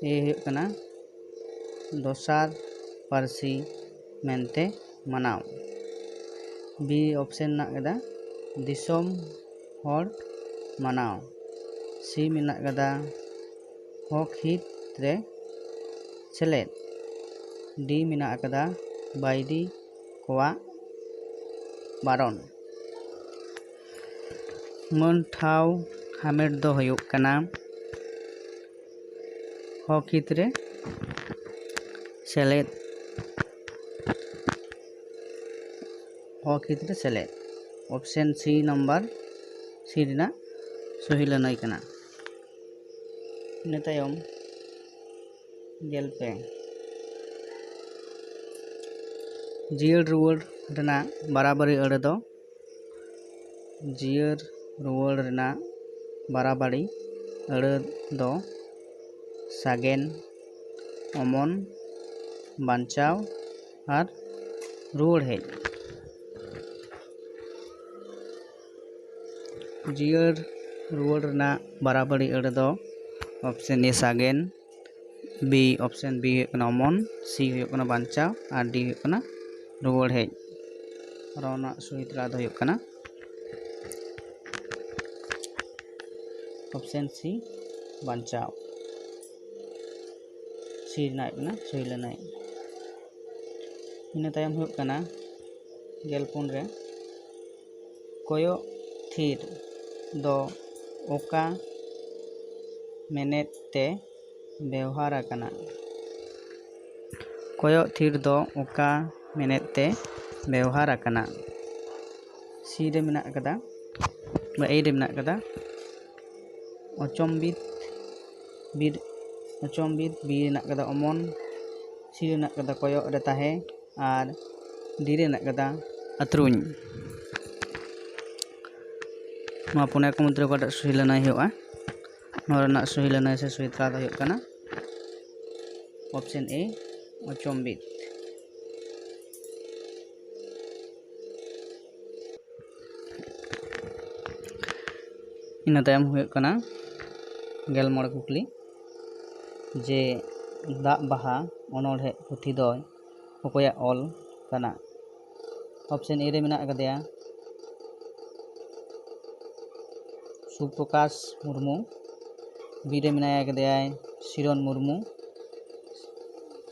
ᱮ ᱦᱩᱭᱩᱜ ᱠᱟᱱᱟ ᱫᱚᱥᱟᱨ ᱯᱟᱹᱨᱥᱤ ᱢᱮᱱᱛᱮ ᱢᱟᱱᱟᱣ᱾ B option ᱢᱮᱱᱟᱜ ᱠᱟᱫᱟ ᱫᱤᱥᱚᱢ ᱦᱚᱲ ᱢᱟᱱᱟᱣ᱾ C ᱢᱮᱱᱟᱜ ᱠᱟᱫᱟ ᱦᱚᱠ ᱦᱤᱛ ᱨᱮ ᱥᱮᱞᱮᱫ᱾ D ᱢᱮᱱᱟᱜ ᱟᱠᱟᱫᱟ ᱵᱟᱹᱭᱨᱤ ᱠᱚᱣᱟᱜ ᱵᱟᱨᱚᱱ᱾ ᱢᱟᱹᱱ ᱴᱷᱟᱶ ᱦᱟᱢᱮᱴ ᱫᱚ ᱦᱩᱭᱩᱜ ᱠᱟᱱᱟ ᱦᱚᱠ ᱦᱤᱛ ᱨᱮ ᱥᱮᱞᱮᱫ, ᱦᱚᱠ ᱦᱤᱛ ᱨᱮ ᱥᱮᱞᱮᱫ᱾ Option C number C ᱨᱮᱱᱟᱜ ᱥᱚᱦᱤ ᱞᱟᱹᱱᱟᱹᱭ ᱠᱟᱱᱟ᱾ ᱤᱱᱟᱹ ᱛᱟᱭᱚᱢ ᱜᱮᱞ ᱯᱮ, ᱡᱤᱭᱟᱹᱲ ᱨᱩᱣᱟᱹᱲ ᱨᱮᱱᱟᱜ ᱵᱟᱨᱟᱵᱟᱨᱤ ᱟᱹᱲᱟᱹ ᱫᱚ, ᱡᱤᱭᱟᱹᱲ ᱨᱩᱣᱟᱹᱲ ᱨᱮᱱᱟᱜ ᱵᱟᱨᱟᱵᱟᱨᱤ ᱟᱹᱲᱟᱹ ᱫᱚ ᱥᱟᱜᱮᱱ, ᱚᱢᱚᱱ, ᱵᱟᱧᱪᱟᱣ ᱟᱨ ᱨᱩᱣᱟᱹᱲ ᱦᱮᱡ᱾ ᱡᱤᱭᱟᱹᱲ ᱨᱩᱣᱟᱹᱲ ᱨᱮᱱᱟᱜ ᱵᱟᱨᱟᱵᱟᱨᱤ ᱟᱹᱲᱟᱹ ᱫᱚ option A ᱥᱟᱜᱮᱱ, B, option B ᱦᱩᱭᱩᱜ ᱠᱟᱱᱟ ᱚᱢᱚᱱ, C ᱦᱩᱭᱩᱜ ᱠᱟᱱᱟ ᱵᱟᱧᱪᱟᱣ ᱟᱨ D ᱦᱩᱭᱩᱜ ᱠᱟᱱᱟ ᱨᱩᱣᱟᱹᱲ ᱦᱮᱡ᱾ ᱟᱨ ᱚᱱᱟ ᱥᱚᱦᱤ ᱛᱮᱞᱟ ᱫᱚ ᱦᱩᱭᱩᱜ ᱠᱟᱱᱟ option C ᱵᱟᱧᱪᱟᱣ᱾ C ᱨᱮᱱᱟᱜ ᱦᱩᱭᱩᱜ ᱠᱟᱱᱟ ᱥᱚᱦᱤ ᱞᱟᱹᱱᱟᱹᱭ᱾ ᱤᱱᱟᱹ ᱛᱟᱭᱚᱢ ᱦᱩᱭᱩᱜ ᱠᱟᱱᱟ ᱜᱮᱞ ᱯᱩᱱ ᱨᱮ ᱠᱚᱭᱚᱜ ᱛᱷᱤᱨ ᱫᱚ ᱚᱠᱟ ᱢᱮᱱᱮᱛ ᱛᱮ ᱵᱮᱣᱦᱟᱨ ᱟᱠᱟᱱᱟ? ᱠᱚᱭᱚᱜ ᱛᱷᱤᱨ ᱫᱚ ᱚᱠᱟ ᱢᱮᱱᱮᱛ ᱛᱮ ᱵᱮᱣᱦᱟᱨ ᱟᱠᱟᱱᱟ? C ᱨᱮ ᱢᱮᱱᱟᱜ ᱟᱠᱟᱫᱟ, ᱵᱟ A ᱨᱮ ᱢᱮᱱᱟᱜ ᱟᱠᱟᱫᱟ ᱚᱪᱚᱢᱵᱤᱛ ᱵᱤᱨ, ᱚᱪᱚᱢᱵᱤᱛ, B ᱨᱮ ᱢᱮᱱᱟᱜ ᱟᱠᱟᱫᱟ ᱚᱢᱚᱱ, C ᱨᱮ ᱢᱮᱱᱟᱜ ᱟᱠᱟᱫᱟ ᱠᱚᱭᱚᱜ ᱨᱮ ᱛᱟᱦᱮᱸ ᱟᱨ D ᱨᱮ ᱢᱮᱱᱟᱜ ᱟᱠᱟᱫᱟ ᱟᱹᱛᱨᱩᱧ᱾ ᱱᱚᱣᱟ ᱯᱩᱱᱭᱟ ᱠᱚ ᱢᱚᱫᱽᱫᱷᱮ ᱨᱮ ᱚᱠᱟᱴᱟᱜ ᱥᱩᱦᱤ ᱞᱟᱹᱱᱟᱹᱭ ᱦᱩᱭᱩᱜᱼᱟ? ᱱᱚᱣᱟ ᱨᱮᱱᱟᱜ ᱥᱩᱦᱤ ᱞᱟᱹᱱᱟᱹᱭ ᱥᱮ ᱥᱩᱦᱤ ᱛᱮᱞᱟ ᱫᱚ ᱦᱩᱭᱩᱜ ᱠᱟᱱᱟ option A, ᱚᱪᱚᱢᱵᱤᱛ᱾ ᱤᱱᱟᱹ ᱛᱟᱭᱚᱢ ᱦᱩᱭᱩᱜ ᱠᱟᱱᱟ ᱜᱮᱞ ᱢᱚᱬᱮ ᱠᱩᱠᱞᱤ, ᱡᱮ ᱫᱟᱜ ᱵᱟᱦᱟ ᱚᱱᱚᱬᱦᱮ ᱯᱩᱛᱷᱤ ᱫᱚ ᱚᱠᱚᱭᱟᱜ ᱚᱞ ᱠᱟᱱᱟ? Option A ᱨᱮ ᱢᱮᱱᱟᱜ ᱟᱠᱟᱫᱮᱭᱟ ᱥᱩᱯᱨᱚᱠᱟᱥ ᱢᱩᱨᱢᱩ, B ᱨᱮ ᱢᱮᱱᱟᱭ ᱟᱠᱟᱫᱮᱭᱟᱭ ᱥᱤᱨᱚᱱ ᱢᱩᱨᱢᱩ,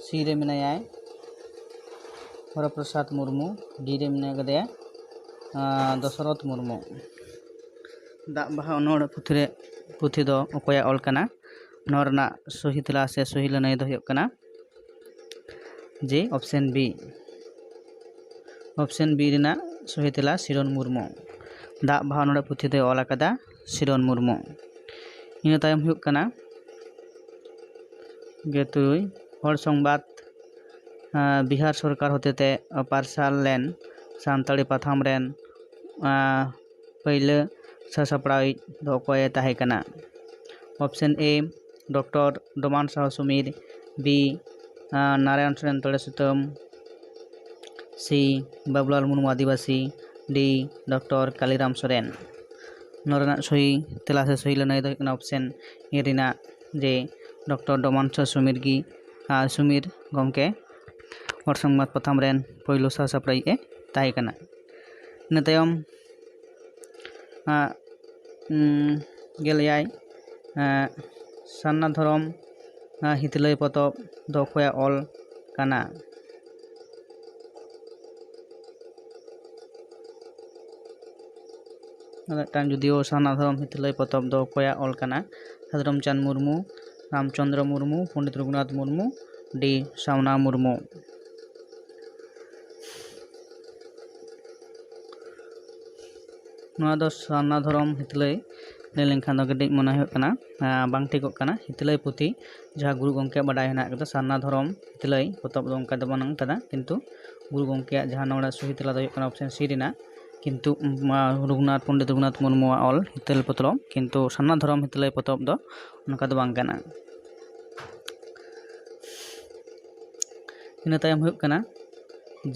C ᱨᱮ ᱢᱮᱱᱟᱭᱟᱭ ᱦᱚᱨᱚᱯᱨᱚᱥᱟᱫᱽ ᱢᱩᱨᱢᱩ, D ᱨᱮ ᱢᱮᱱᱟᱭ ᱟᱠᱟᱫᱮᱭᱟ, ᱟᱸ, ᱫᱚᱥᱚᱨᱚᱛᱷ ᱢᱩᱨᱢᱩ᱾ ᱫᱟᱜ ᱵᱟᱦᱟ ᱚᱱᱚᱬᱦᱮ ᱯᱩᱛᱷᱤ ᱨᱮ, ᱯᱩᱛᱷᱤ ᱫᱚ ᱚᱠᱚᱭᱟᱜ ᱚᱞ ᱠᱟᱱᱟ? ᱱᱚᱣᱟ ᱨᱮᱱᱟᱜ ᱥᱚᱦᱤ ᱛᱮᱞᱟ ᱥᱮ ᱥᱚᱦᱤ ᱞᱟᱹᱱᱟᱹᱭ ᱫᱚ ᱦᱩᱭᱩᱜ ᱠᱟᱱᱟ ᱡᱮ option B, option B ᱨᱮᱱᱟᱜ ᱥᱚᱦᱤ ᱛᱮᱞᱟ ᱥᱤᱨᱚᱱ ᱢᱩᱨᱢᱩ᱾ ᱫᱟᱜ ᱵᱟᱦᱟ ᱚᱱᱚᱬᱦᱮ ᱯᱩᱛᱷᱤ ᱫᱚᱭ ᱚᱞ ᱟᱠᱟᱫᱟ ᱥᱤᱨᱚᱱ ᱢᱩᱨᱢᱩ᱾ ᱤᱱᱟᱹ ᱛᱟᱭᱚᱢ ᱦᱩᱭᱩᱜ ᱠᱟᱱᱟ ᱜᱮᱞ ᱛᱩᱨᱩᱭ, ᱦᱚᱲ ᱥᱚᱝᱵᱟᱫ, ᱟᱸ, ᱵᱤᱦᱟᱨ ᱥᱚᱨᱠᱟᱨ ᱦᱚᱛᱮᱛᱮ ᱯᱟᱨᱥᱟᱞ ᱞᱮᱱ ᱥᱟᱱᱛᱟᱲᱤ ᱯᱟᱛᱷᱟᱢ ᱨᱮᱱ, ᱟᱸ, ᱯᱟᱹᱭᱞᱟᱹ ᱥᱟᱥᱟᱯᱲᱟᱣᱤᱡ ᱫᱚ ᱚᱠᱚᱭᱮ ᱛᱟᱦᱮᱸ ᱠᱟᱱᱟ? Option A, doctor Doman Sahu Sumir, B, ᱟᱸ, Narayan Soren Tore Sutam, C, Babulal Murmu Adivasi, D, doctor Kaliram Soren. ᱱᱚᱣᱟ ᱨᱮᱱᱟᱜ ᱥᱚᱦᱤ ᱛᱮᱞᱟ ᱥᱮ ᱥᱚᱦᱤ ᱞᱟᱹᱱᱟᱹᱭ ᱫᱚ ᱦᱩᱭᱩᱜ ᱠᱟᱱᱟ option A ᱨᱮᱱᱟᱜ, ᱡᱮ ᱰᱚᱠᱴᱚᱨ ᱰᱚᱢᱟᱱ ᱥᱟᱦᱩ ᱥᱩᱢᱤᱨ ᱜᱮ, ᱟᱨ ᱥᱩᱢᱤᱨ ᱜᱚᱢᱠᱮ ᱦᱚᱲ ᱥᱚᱝᱵᱟᱫ ᱯᱟᱛᱷᱟᱢ ᱨᱮᱱ ᱯᱳᱭᱞᱳ ᱥᱟᱥᱟᱯᱲᱟᱣᱤᱡ ᱮ ᱛᱟᱦᱮᱸ ᱠᱟᱱᱟ᱾ ᱤᱱᱟᱹ ᱛᱟᱭᱚᱢ, ᱟᱸ, ᱩᱸ, ᱜᱮᱞ ᱮᱭᱟᱭ, ᱟᱸ, ᱥᱟᱨᱱᱟ ᱫᱷᱚᱨᱚᱢ, ᱟᱸ, ᱦᱤᱛᱞᱟᱹᱭ ᱯᱚᱛᱚᱵ ᱫᱚ ᱚᱠᱚᱭᱟᱜ ᱚᱞ ᱠᱟᱱᱟ? ᱢᱤᱫᱴᱟᱝ ᱡᱩᱫᱤᱭᱳ ᱥᱟᱨᱱᱟ ᱫᱷᱚᱨᱚᱢ ᱦᱤᱛᱞᱟᱹᱭ ᱯᱚᱛᱚᱵ ᱫᱚ ᱚᱠᱚᱭᱟᱜ ᱚᱞ ᱠᱟᱱᱟ? ᱥᱟᱫᱷᱩ ᱨᱟᱢᱪᱟᱸᱫᱽ ᱢᱩᱨᱢᱩ, ᱨᱟᱢᱪᱚᱸᱫᱽᱨᱚ ᱢᱩᱨᱢᱩ, ᱯᱚᱱᱰᱤᱛ ᱨᱚᱜᱷᱩᱱᱟᱛᱷ ᱢᱩᱨᱢᱩ, D, ᱥᱟᱢᱱᱟ ᱢᱩᱨᱢᱩ᱾ ᱱᱚᱣᱟ ᱫᱚ ᱥᱟᱨᱱᱟ ᱫᱷᱚᱨᱚᱢ ᱦᱤᱛᱞᱟᱹᱭ ᱞᱟᱹᱭ ᱞᱮᱱᱠᱷᱟᱱ ᱫᱚ ᱠᱟᱹᱴᱤᱡ ᱢᱚᱱᱮ ᱦᱩᱭᱩᱜ ᱠᱟᱱᱟ, ᱟᱸ, ᱵᱟᱝ ᱴᱷᱤᱠᱚᱜ ᱠᱟᱱᱟ᱾ ᱦᱤᱛᱞᱟᱹᱭ ᱯᱩᱛᱷᱤ ᱡᱟᱦᱟᱸ ᱜᱩᱨᱩ ᱜᱚᱢᱠᱮᱭᱟᱜ ᱵᱟᱰᱟᱭ ᱦᱮᱱᱟᱜ ᱠᱟᱫᱟ, ᱥᱟᱨᱱᱟ ᱫᱷᱚᱨᱚᱢ ᱦᱤᱛᱞᱟᱹᱭ ᱯᱚᱛᱚᱵ ᱫᱚ ᱚᱱᱠᱟ ᱫᱚ ᱵᱟᱹᱱᱩᱜ ᱠᱟᱫᱟ, ᱠᱤᱱᱛᱩ ᱜᱩᱨᱩ ᱜᱚᱢᱠᱮᱭᱟᱜ ᱡᱟᱦᱟᱸ ᱱᱚᱣᱟ ᱥᱚᱦᱤ ᱛᱮᱞᱟ ᱫᱚ ᱦᱩᱭᱩᱜ ᱠᱟᱱᱟ option C ᱨᱮᱱᱟᱜ ᱠᱤᱱᱛᱩ ᱨᱚᱜᱷᱩᱱᱟᱛᱷ, ᱯᱚᱱᱰᱤᱛ ᱨᱚᱜᱷᱩᱱᱟᱛᱷ ᱢᱩᱨᱢᱩᱣᱟᱜ ᱚᱞ ᱦᱤᱛᱟᱹᱞ ᱯᱚᱛᱚᱵ, ᱠᱤᱱᱛᱩ ᱥᱟᱨᱱᱟ ᱫᱷᱚᱨᱚᱢ ᱦᱤᱛᱟᱹᱞ ᱯᱚᱛᱚᱵ ᱫᱚ ᱚᱱᱠᱟ ᱫᱚ ᱵᱟᱝ ᱠᱟᱱᱟ᱾ ᱤᱱᱟᱹ ᱛᱟᱭᱚᱢ ᱦᱩᱭᱩᱜ ᱠᱟᱱᱟ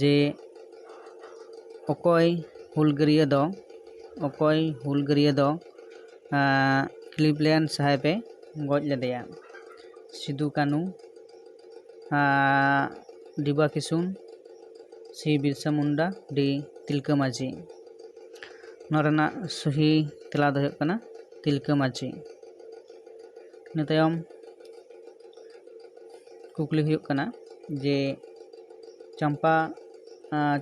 ᱡᱮ ᱚᱠᱚᱭ ᱦᱩᱞᱜᱟᱹᱨᱤᱭᱟᱹ ᱫᱚ, ᱚᱠᱚᱭ ᱦᱩᱞᱜᱟᱹᱨᱤᱭᱟᱹ ᱫᱚ ᱠᱞᱤᱵᱽᱞᱮᱱᱰ ᱥᱟᱦᱮᱵᱮ ᱜᱚᱡ ᱞᱮᱫᱮᱭᱟ? ᱥᱤᱫᱩ ᱠᱟᱹᱱᱩ, ᱰᱤᱵᱟ ᱠᱤᱥᱩᱱ, ᱥᱤ ᱵᱤᱨᱥᱟ ᱢᱩᱱᱰᱟ, ᱰᱤ ᱛᱤᱞᱠᱟᱹ ᱢᱟᱹᱡᱷᱤ᱾ ᱱᱚᱣᱟ ᱨᱮᱱᱟᱜ ᱥᱚᱦᱤ ᱛᱮᱞᱟ ᱫᱚ ᱦᱩᱭᱩᱜ ᱠᱟᱱᱟ ᱛᱤᱞᱠᱟᱹ ᱢᱟᱹᱡᱷᱤ᱾ ᱤᱱᱟᱹ ᱛᱟᱭᱚᱢ ᱠᱩᱠᱞᱤ ᱦᱩᱭᱩᱜ ᱠᱟᱱᱟ ᱡᱮ ᱪᱟᱢᱯᱟ,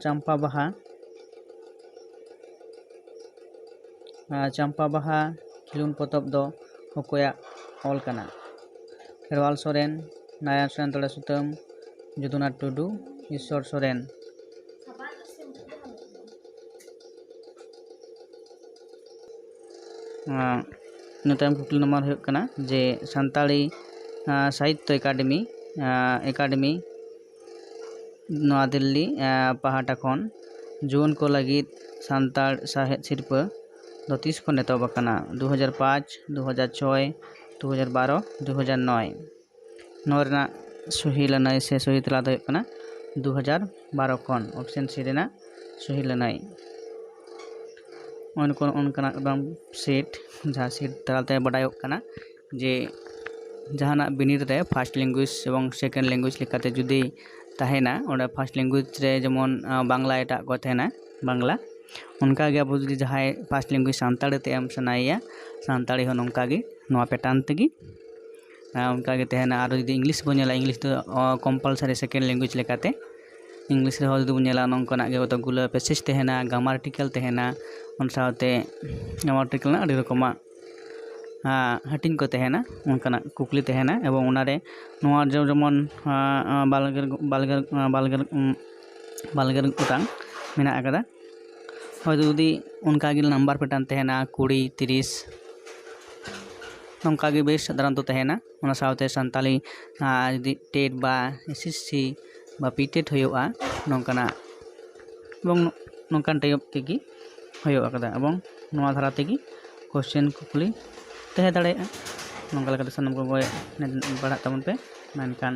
ᱪᱟᱢᱯᱟ ᱵᱟᱦᱟ, ᱪᱟᱢᱯᱟ ᱵᱟᱦᱟ ᱠᱷᱮᱞᱳᱱᱰ ᱯᱚᱛᱚᱵ ᱫᱚ ᱚᱠᱚᱭᱟᱜ ᱚᱞ ᱠᱟᱱᱟ? ᱠᱷᱮᱨᱣᱟᱞ ᱥᱚᱨᱮᱱ, ᱱᱟᱨᱟᱭᱚᱱ ᱥᱚᱨᱮᱱ ᱛᱚᱲᱮ ᱥᱩᱛᱟᱹᱢ, ᱡᱚᱫᱩᱱᱟᱛᱷ ᱴᱩᱰᱩ, ᱤᱥᱥᱚᱨ ᱥᱚᱨᱮᱱ᱾ ᱤᱱᱟᱹ ᱛᱟᱭᱚᱢ ᱠᱩᱠᱞᱤ ᱱᱚᱢᱵᱚᱨ ᱦᱩᱭᱩᱜ ᱠᱟᱱᱟ ᱡᱮ ᱥᱟᱱᱛᱟᱲᱤ ᱥᱟᱦᱤᱛᱛᱚ ᱮᱠᱟᱰᱮᱢᱤ, ᱮᱠᱟᱰᱮᱢᱤ ᱱᱚᱣᱟ ᱫᱤᱞᱞᱤ ᱯᱟᱦᱴᱟ ᱠᱷᱚᱱ ᱡᱩᱣᱟᱹᱱ ᱠᱚ ᱞᱟᱹᱜᱤᱫ ᱥᱟᱱᱛᱟᱲ ᱥᱟᱶᱦᱮᱫ ᱥᱤᱨᱯᱟᱹ ᱫᱚ ᱛᱤᱥ ᱠᱷᱚᱱ ᱮᱛᱚᱦᱚᱵ ᱟᱠᱟᱱᱟ? ᱫᱩ ᱦᱟᱡᱟᱨ ᱯᱟᱸᱪ, ᱫᱩ ᱦᱟᱡᱟᱨ ᱪᱷᱚᱭ, ᱫᱩ ᱦᱟᱡᱟᱨ ᱵᱟᱨᱚ, ᱫᱩ ᱦᱟᱡᱟᱨ ᱱᱚᱭ᱾ ᱱᱚᱣᱟ ᱨᱮᱱᱟᱜ ᱥᱚᱦᱤ ᱞᱟᱹᱱᱟᱹᱭ ᱥᱮ ᱥᱚᱦᱤ ᱛᱮᱞᱟ ᱫᱚ ᱦᱩᱭᱩᱜ ᱠᱟᱱᱟ ᱫᱩ ᱦᱟᱡᱟᱨ ᱵᱟᱨᱚ ᱠᱷᱚᱱ, ᱚᱯᱥᱮᱱ ᱥᱤ ᱨᱮᱱᱟᱜ ᱥᱚᱦᱤ ᱞᱟᱹᱱᱟᱹᱭ᱾ ᱚᱱᱠᱟᱱᱟᱜ ᱵᱟᱝ ᱥᱮᱴ, ᱡᱟᱦᱟᱸ ᱥᱮᱴ ᱛᱟᱞᱟᱛᱮ ᱵᱟᱰᱟᱭᱚᱜ ᱠᱟᱱᱟ ᱡᱮ ᱡᱟᱦᱟᱱᱟᱜ ᱵᱤᱱᱤᱰ ᱨᱮ ᱯᱷᱟᱥᱴ ᱞᱮᱝᱜᱩᱭᱮᱡᱽ ᱮᱵᱚᱝ ᱥᱮᱠᱮᱱᱰ ᱞᱮᱝᱜᱩᱭᱮᱡᱽ ᱞᱮᱠᱟᱛᱮ ᱡᱩᱫᱤ ᱛᱟᱦᱮᱱᱟ, ᱚᱸᱰᱮ ᱯᱷᱟᱥᱴ ᱞᱮᱝᱜᱩᱭᱮᱡᱽ ᱨᱮ ᱡᱮᱢᱚᱱ ᱵᱟᱝᱞᱟ ᱮᱴᱟᱜ ᱠᱚ ᱛᱟᱦᱮᱱᱟ, ᱵᱟᱝᱞᱟ, ᱚᱱᱠᱟᱜᱮ ᱟᱵᱚ ᱡᱩᱫᱤ ᱡᱟᱦᱟᱸᱭ ᱯᱷᱟᱥᱴ ᱞᱮᱝᱜᱩᱭᱮᱡᱽ ᱥᱟᱱᱛᱟᱲᱤ ᱛᱮ ᱮᱢ ᱥᱟᱱᱟᱭᱮᱭᱟ, ᱥᱟᱱᱛᱟᱲᱤ ᱦᱚᱸ ᱱᱚᱝᱠᱟᱜᱮ ᱱᱚᱣᱟ ᱯᱮᱴᱟᱨᱱ ᱛᱮᱜᱮ ᱚᱱᱠᱟᱜᱮ ᱛᱟᱦᱮᱱᱟ᱾ ᱟᱨ ᱡᱩᱫᱤ ᱤᱝᱞᱤᱥ ᱵᱚᱱ ᱧᱮᱞᱟ, ᱤᱝᱞᱤᱥ ᱫᱚ ᱠᱚᱢᱯᱟᱞᱥᱟᱨᱤ ᱥᱮᱠᱮᱱᱰ ᱞᱮᱝᱜᱩᱭᱮᱡᱽ ᱞᱮᱠᱟᱛᱮ᱾ ᱤᱝᱞᱤᱥ ᱨᱮᱦᱚᱸ ᱡᱩᱫᱤ ᱵᱚᱱ ᱧᱮᱞᱟ, ᱱᱚᱝᱠᱟᱱᱟᱜ ᱜᱮ ᱠᱚᱛᱚᱠ ᱜᱩᱞᱟᱹ ᱯᱮᱥᱮᱡᱽ ᱛᱟᱦᱮᱱᱟ, ᱜᱨᱟᱢᱟᱨ ᱟᱨᱴᱤᱠᱮᱞ ᱛᱟᱦᱮᱱᱟ, ᱚᱱᱟ ᱥᱟᱶᱛᱮ ᱜᱨᱟᱢᱟᱨ ᱟᱨᱴᱤᱠᱮᱞ ᱨᱮᱱᱟᱜ ᱟᱹᱰᱤ ᱨᱚᱠᱚᱢᱟᱜ ᱦᱟᱹᱴᱤᱧ ᱠᱚ ᱛᱟᱦᱮᱱᱟ, ᱚᱱᱠᱟᱱᱟᱜ ᱠᱩᱠᱞᱤ ᱛᱟᱦᱮᱱᱟ᱾ ᱮᱵᱚᱝ ᱚᱱᱟᱨᱮ ᱱᱚᱣᱟ ᱡᱮ-, ᱡᱮᱢᱚᱱ ᱵᱟᱨᱜᱮᱞ, ᱵᱟᱨᱜᱮᱞ, ᱵᱟᱨᱜᱮᱞ, ᱵᱟᱨᱜᱮᱞ ᱜᱚᱴᱟᱝ ᱢᱮᱱᱟᱜ ᱟᱠᱟᱫᱟ᱾ ᱦᱚᱭᱛᱳ ᱡᱩᱫᱤ ᱚᱱᱠᱟᱜᱮ ᱱᱟᱢᱵᱟᱨ ᱯᱮᱴᱟᱨᱱ ᱛᱟᱦᱮᱱᱟ, ᱠᱩᱲᱤ, ᱛᱤᱨᱤᱥ, ᱱᱚᱝᱠᱟᱜᱮ ᱵᱮᱥ ᱥᱟᱫᱷᱟᱨᱚᱱᱛᱚ ᱛᱟᱦᱮᱱᱟ᱾ ᱚᱱᱟ ᱥᱟᱶᱛᱮ ᱥᱟᱱᱛᱟᱲᱤ ᱡᱩᱫᱤ ᱴᱮᱴ ᱵᱟ ᱮᱥ ᱮᱥ ᱥᱤ ᱵᱟ ᱯᱤ ᱴᱮᱴ ᱦᱩᱭᱩᱜᱼᱟ, ᱱᱚᱝᱠᱟᱱᱟᱜ ᱮᱵᱚᱝ ᱱᱚᱝᱠᱟᱱ ᱴᱟᱭᱤᱯ ᱛᱮᱜᱮ ᱦᱩᱭᱩᱜ ᱟᱠᱟᱫᱟ ᱮᱵᱚᱝ ᱱᱚᱣᱟ ᱫᱷᱟᱨᱟ ᱛᱮᱜᱮ ᱠᱚᱥᱪᱮᱱ ᱠᱩᱠᱞᱤ ᱛᱟᱦᱮᱸ ᱫᱟᱲᱮᱭᱟᱜᱼᱟ᱾ ᱱᱚᱝᱠᱟ ᱞᱮᱠᱟᱛᱮ ᱥᱟᱱᱟᱢ ᱠᱚᱜᱮ ᱯᱟᱲᱦᱟᱜ ᱛᱟᱵᱚᱱ ᱯᱮ᱾ ᱢᱮᱱᱠᱷᱟᱱ